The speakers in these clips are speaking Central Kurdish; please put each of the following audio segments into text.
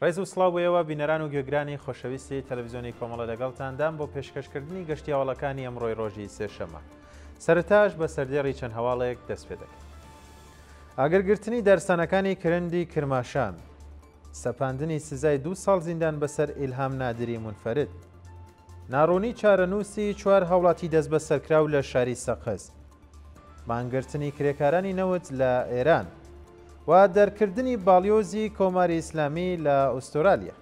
ڕێز و سڵاو بۆ ئێوە بینەران و گوێگرانی خۆشەویستی تەلەڤیزیۆنی کۆمەڵە لەگەڵتاندام بۆ پێشکەشکردنی گەشتی هەواڵەکانی ئەمڕۆی ڕۆژی سێشەممە. سەرەتاش بە سەردێڕی چەند هەواڵێک دەست پێ دەکەین. ئاگرگرتنی دارستانەکانی کرندی کرماشان، سەپاندنی سزای دوو ساڵ زیندان بەسەر ئیلهام نادری مونفەرد، ناڕوونی چارەنووسی چوار هاوڵاتی دەستبەسەرکراو لە شاری سەقز، مانگرتنی کرێکارانی نەوت لە ئێران و دەرکردنی باڵیۆزی کۆماری ئیسلامی لە ئوسترالیا.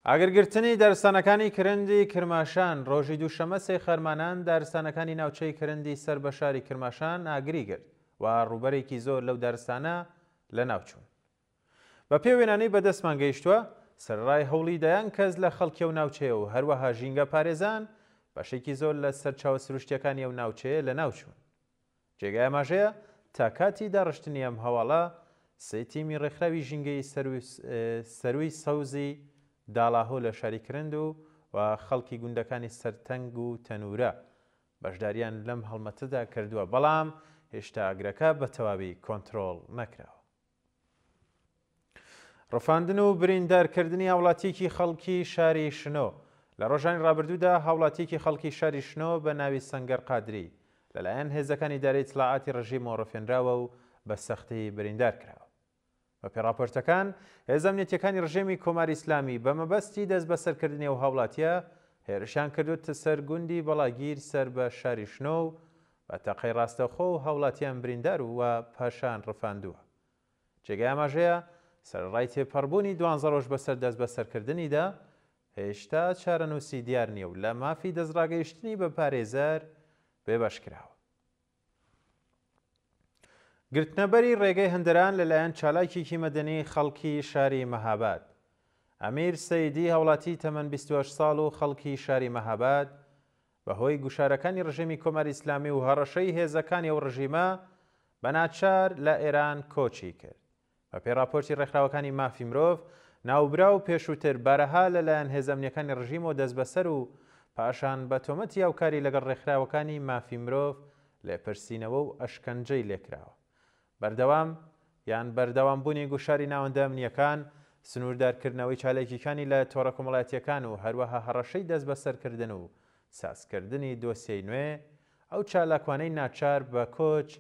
ئاگرگرتنی دارستانەکانی کرندی کرماشان ڕۆژی دووشەممە سێ خەرمانان دارستانەکانی ناوچەی کرندی سەر بە شاری کرماشان ئاگری گرت و ڕووبەرێکی زۆر لەو دارستانە لەناوچوون. بە پێی وێنانەی بەدەستمان گەیشتووە، سەرەڕای هەوڵی دەیان کەس لە خەڵکی ئەو ناوچەیە و هەروەها ژینگەپارێزان، بەشێکی زۆر لە سەرچاوە سروشتییەکانی ئەو ناوچەیە لەناوچوون. جێگای ئاماژەیە، تا کاتی داڕشتنی ئەم هەواڵە، سێ تیمی ڕێکخراوی ژینگەیی سەرووی سەوزی داڵاهۆ لە شاری کرند و و خەڵکی گوندەکانی سەرتەنگ و تەنوورە بەشدارییان لەم هەڵمەتەدا کردووە، بەڵام هێشتا ئاگرەکە بە تەواوی کۆنترۆڵ نەکراوە. ڕفاندن و بریندارکردنی هاوڵاتییەکی خەڵکی شاری شنۆ لە ڕۆژانی ڕابردوودا هاوڵاتییەکی خەڵکی شاری شنۆ بە ناوی سەنگەر قادری لەلایەن هێزەکانی ئیدارەی ئیتڵاعاتی ڕژیمەوە ڕفێنراوە و بە سەختی بریندار کراوە. بەپێی ڕاپۆرتەکان، هێزە ئەمنیەتییەکانی ڕژێمی کۆماری ئیسلامی بە مەبەستی دەستبەسەرکردنی ئەو هاوڵاتییە هێرشیان کردووەتە سەر گوندی بەڵاگیر سەر بە شاری شنۆ و بە تەقەی ڕاستەوخۆ هاوڵاتییان بریندار و پاشان ڕفاندووە. جێگای ئاماژەیە، سەرەڕای تێپەڕبوونی دوانزە ڕۆژ بەسەر دەستبەسەرکردنیدا، هێشتا چارەنووسی دیار نییە و لە مافی دەستڕاگەیشتنی بە پارێزەر بێبەش کراوە. گرتنەبەری ڕێگەی هەندەران لەلایەن چالاکێکی مەدەنی خەڵکی شاری مەهاباد. ئەمیر سەیدی هاوڵاتی تەمەن 28 ساڵ و خەڵکی شاری مەهاباد بەهۆی گوشارەکانی ڕژێمی کۆماری ئیسلامی و هەڕەشەی هێزەکانی ئەو ڕژیمە بە ناچار لە ئێران کۆچی کرد. بەپێی ڕاپۆرتی ڕێکخراوەکانی مافی مرۆڤ، ناوبراو پێشووتر بارەها لە لایەن هێزە ئەمنییەکانی ڕژیمەوە دەستبەسەر و پاشان بە تۆمەتی هاوکاری لەگەڵ ڕێکخراوەکانی مافی مرۆڤ لێپرسینەوە و ئەشکەنجەی لێکراوە. بەردەوام یان بەردەوامبوونی گوشاری ناوەندە ئەمنییەکان، سنووردارکردنەوەی چالاکییەکانی لە تۆڕە کۆمەڵایەتییەکان و هەروەها هەڕەشەی دەستبەسەرکردن و سازکردنی دۆسیەی نوێ، ئەو چالاکوانەی ناچار بە کۆچ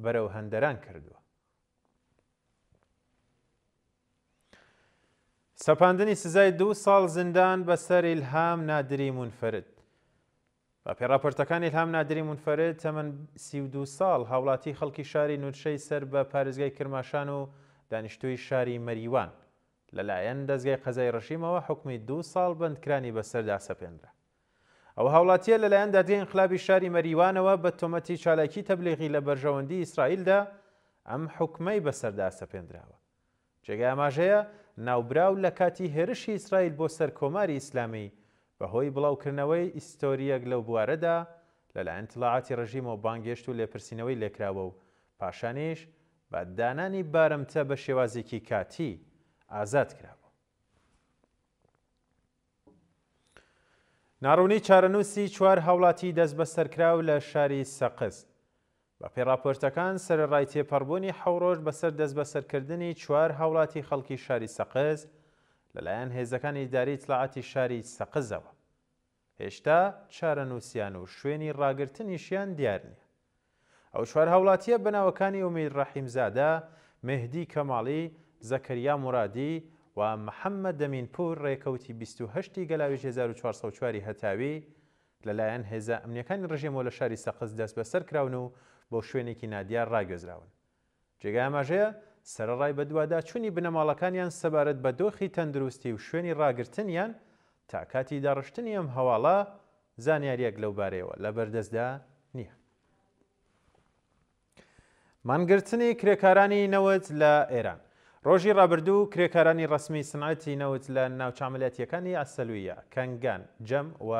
بەرەو هەندەران کردووە. سەپاندنی سزای دوو ساڵ زیندان بەسەر ئیلهام نادری مونفەرد. بەپێی ڕاپۆرتەکان ئیلهام نادری مونفەرد تەمەن 32 ساڵ هاوڵاتی خەڵکی شاری نودشەی سەر بە پارێزگای کرماشان و دانیشتووی شاری مەریوان لەلایەن دەزگای قەزای ڕژیمەوە حوکمی دوو ساڵ بەندکرانی بەسەردا سەپێنرا. ئەو هاوڵاتییە لەلایەن دادگای ئینقلابی شاری مەریوانەوە بە تۆمەتی چالاکی تەبلیغی لە بەرژەوەندی ئیسرائیلدا ئەم حوکمەی بەسەردا سەپێندراوە. جێگای ئاماژەیە، ناوبراو لە کاتی هێرشی ئیسرائیل بۆ سەر کۆماری ئیسلامی بە هۆی بڵاوکردنەوەی ئیستۆرییەک لەو بوارەدا لەلایەن ئیتڵاعاتی ڕژیمەوە بانگهێشت و لێپرسینەوەی لێکراوە و پاشانیش بە دانانی بارمتە بە شێوازێکی کاتی ئازاد کرابوو. ناڕوونی چارەنووسی چوار هاوڵاتی دەستبەسەرکراو لە شاری سەقز. بەپێی ڕاپۆرتەکان، سەرەڕای تێپەڕبوونی حەو ڕۆژ بەسەر دەستبەسەرکردنی چوار هاوڵاتی خەڵکی شاری سەقز لەلایەن هێزەکانی ئیدارەی ئیتڵاعاتی شاری سەقزەوە، هێشتا چارەنووسیان و شوێنی ڕاگرتنیشیان دیار نییە. ئەو چوار هاوڵاتییە بە ناوەکانی ئومید ڕەحیمزادە، مێهدی کەماڵی، زەکەریا مورادی و محەممەد ئەمینپوور ڕێکەوتی 28 ی گەلاوێژی 1404 ی هەتاوی لەلایەن هێزە ئەمنییەکانی ڕژێمەوە لە شاری سەقز دەستبەسەر کراون و بۆ شوێنێکی نادیار ڕاگوێزراون. جێگای ئاماژەیە، سەرەڕای بەدواداچوونی بنەماڵەکانیان سەبارەت بە دۆخی تەندروستی و شوێنی ڕاگرتنیان، تا کاتی داڕشتنی ئەم هەواڵە زانیارییەک لەو بارەیەوە لە بەردەستدا نییە. مانگرتنی کرێکارانی نەوت لە ئێران ڕۆژی ڕابردوو کرێکارانی ڕەسمی سنعەتی نەوت لە ناوچە عەمەلیاتییەکانی عەسەلویە، کەنگان، جەم و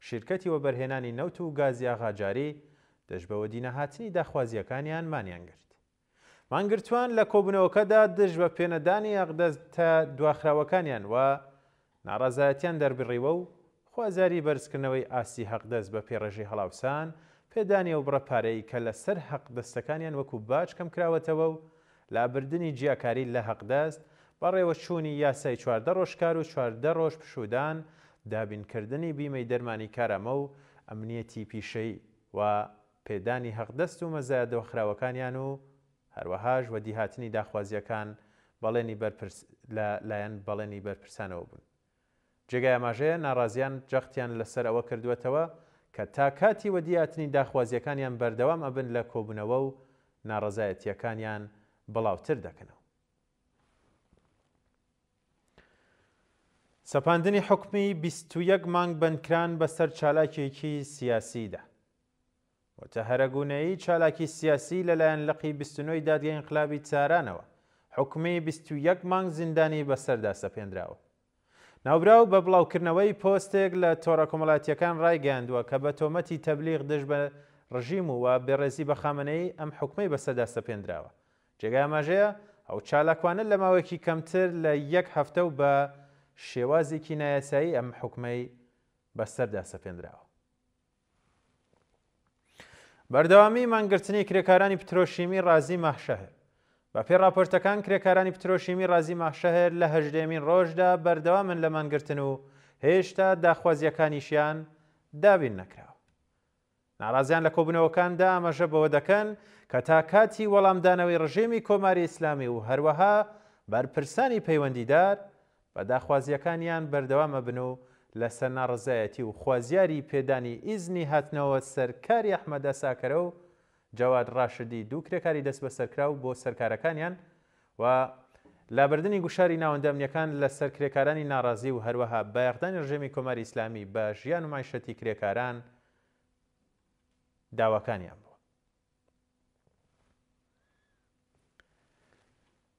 شیرکەتی وەبەرهێنانی نەوت و گازی ئاغاجاری دژ بە وەدینەهاتنی داخوازییەکانیان مانیان گرت. مانگرتووان لە کۆبوونەوەکەدا دژ بە پێنەدانی ئەقدەستە دواخراوەکانیان و ناڕەزایەتیان دەربڕیوە و خوازیاری بەرزکردنەوەی ئاستی هەقدەست بە پێی ڕێژەی هەڵاوسان، پێدانی ئەو بڕە پارەی کە لە سەر هەقدەستەکانیان وەکوو باج کەم کراوەتەوە و لابردنی جیاکاری لە هەقدەست، بەڕێوەچوونی یاسای 14 ڕۆژ کار و 14 ڕۆژ پشوودان، دابینکردنی بیمەی دەرمانی کارامە و ئەمنیەتی پیشەیی و پێدانی هەقدەست و مەزایا دواخراوەکانیان و هەروەهاش وەدیهاتنی داخوازییەکان بەڵێنی بەرپرس لە لایەن بەڵێنی بەرپرسانەوە بوون. جێگای ئاماژەیە ناڕازیان جەختیان لەسەر ئەوە کردووەتەوە کە تا کاتی وەدیاتنی داخوازییەکانیان بەردەوام ئەبن لە کۆبوونەوە و ناڕەزایەتییەکانیان بڵاوتر دەکەنەوە. سەپاندنی حوکمی 21 مانگ بەندکران بەسەر چالاکێکی سیاسیدا. موتەهەرە گونەیی چالاکی سیاسی لەلایەن لقی 29 ی دادگای ئینقلابی تارانەوە حوکمی 21 مانگ زیندانی بەسەردا سەپێندراوە. ناوبراو بە بڵاوکردنەوەی پۆستێک لە تۆڕە کۆمەڵاتییەکان ڕایگەیاندووە کە بە تۆمەتی تەبلیغ دژ بە ڕژیم و بێڕێزی بە خامنەیی ئەم حوکمەی بەسەردا سەپێندراوە. جێگای ئاماژەیە ئەو چالاکوانە لە ماوەیەکی کەمتر لە یەک هەفتە و بە شێوازێکی نایاسایی ئەم حوکمەی بەسەردا سەپێندراوە. بەردەوامی مانگرتنی کرێکارانی پترۆشیمی ڕازی ماهشەهر. بەپێی ڕاپۆرتەکان کرێکارانی پترۆشیمی ڕازی ماهشەهر لە هەژدەیەمین ڕۆژدا بەردەوامن لە مانگرتن و هێشتا داخوازییەکانیشیان دابین نەکراوە. ناڕازیان لە کۆبوونەوەکاندا ئاماژە بەوە دەکەن کە تا کاتی وەڵامدانەوەی ڕژێمی کۆماری ئیسلامی و هەروەها بەرپرسانی پەیوەندیدار بە داخوازییەکانیان بەردەوام ئەبن و لەسەر ناڕەزایەتی و خوازیاری پێدانی ئیزنی هاتنەوە سەر کاری ئەحمەد ئەساکەرە و جەواد ڕاشدی دوو کرێکاری دەستبەسەرکراو بۆ سەر کارەکانیان و لابردنی گوشاری ناوەندە ئەمنییەکان لەسەر کرێکارانی ناڕازی و هەروەها بایەخدانی ڕژێمی کۆماری ئیسلامی بە ژیان و مەعیشەتی کرێکاران داواکانیان بووە.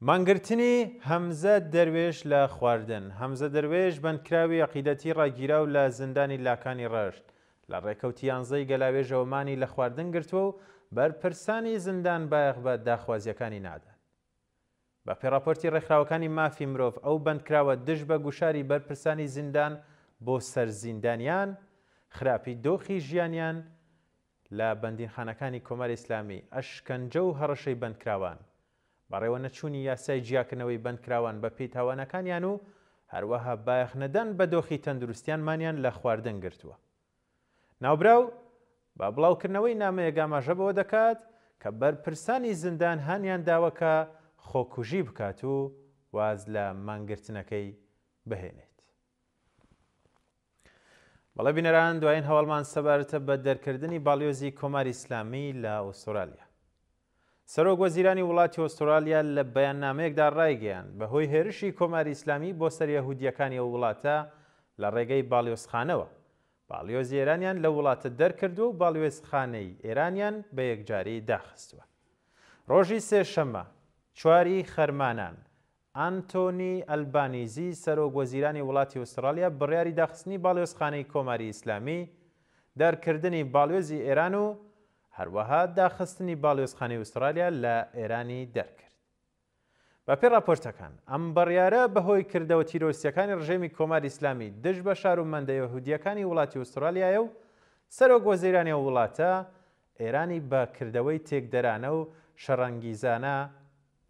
مانگرتنی هەمزە دەروێش لە خواردن هەمزە دەروێش بەندکراوی عەقیدەتی ڕاگیراو لە زیندانی لاکانی ڕەشت لە ڕێکەوتی یانزەی گەلاوێژەوە مانی لە خواردن گرتووە و بەرپرسانی زیندان بایەخ بە داخوازییەکانی نادەن. بە پێی ڕاپۆرتی ڕێکخراوەکانی مافی مرۆڤ ئەو بەندکراوە دژ بە گوشاری بەرپرسانی زیندان بۆ سەر زیندانیان، خراپی دۆخی ژیانیان لە بەندینخانەکانی کۆماری ئیسلامی، ئەشکەنجە و هەڕەشەی بەندکراوان، بەڕێوەنەچوونی یاسای جیاکردنەوەی بەندکراوان بە پێی تاوانەکانیان و هەروەها بایەخنەدان بە دۆخی تەندروستیان مانیان لە خواردن گرتووە. ناوبراو بە بڵاوکردنەوەی نامەیەک ئاماژە بەوە دەکات کە بەرپرسانی زیندان هانیان داوە کە خۆکوژی بکات و واز لە مانگرتنەکەی بهێنێت. بەڵێ بینەران دوایین هەواڵمان سەبارەتە بە دەرکردنی باڵیۆزی کۆماری ئیسلامی لە ئوسترالیا. سەرۆک وەزیرانی وڵاتی ئوسترالیا لە بەیاننامەیەکدا ڕایگەیاند بەهۆی هێرشی کۆماری ئیسلامی بۆ سەر یەهودییەکانی ئەو وڵاتە لە ڕێگەی باڵیۆزخانەوە باڵیۆزی ئێرانیان لەو وڵاتە دەرکردووە و باڵیۆزخانەی ئێرانیان بە یەکجاری داخستووە. ڕۆژی سێشەممە چواری خەرمانان ئانتۆنی ئەلبانیزی سەرۆک وەزیرانی وڵاتی ئوستڕاڵیا بڕیاری داخستنی باڵیۆزخانەی کۆماری ئیسلامی، دەرکردنی باڵیۆزی ئێران و هەروەها داخستنی باڵیۆزخانەی ئوستڕالیا لە ئێرانی دەرکرد. بەپێی ڕاپۆرتەکان، ئەم بڕیارە بەهۆی کردەوە تیرۆریستییەکانی ڕژێمی کۆماری ئیسلامی دژ بە شارومەندە یەهودییەکانی وڵاتی ئوستڕالیایە و سەرۆک وەزیرانی ئەو وڵاتە ئێرانی بە کردەوەی تێکدەرانە و شەڕانگیزانە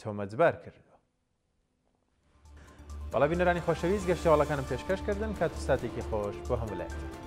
تۆمەتبار کردووە. بەڵێ بینەرانی خۆشەویست گەشتی هەواڵەکانم پێشکەش کردن کات و ساتێکی خۆش بۆ هەموو لایەکتان.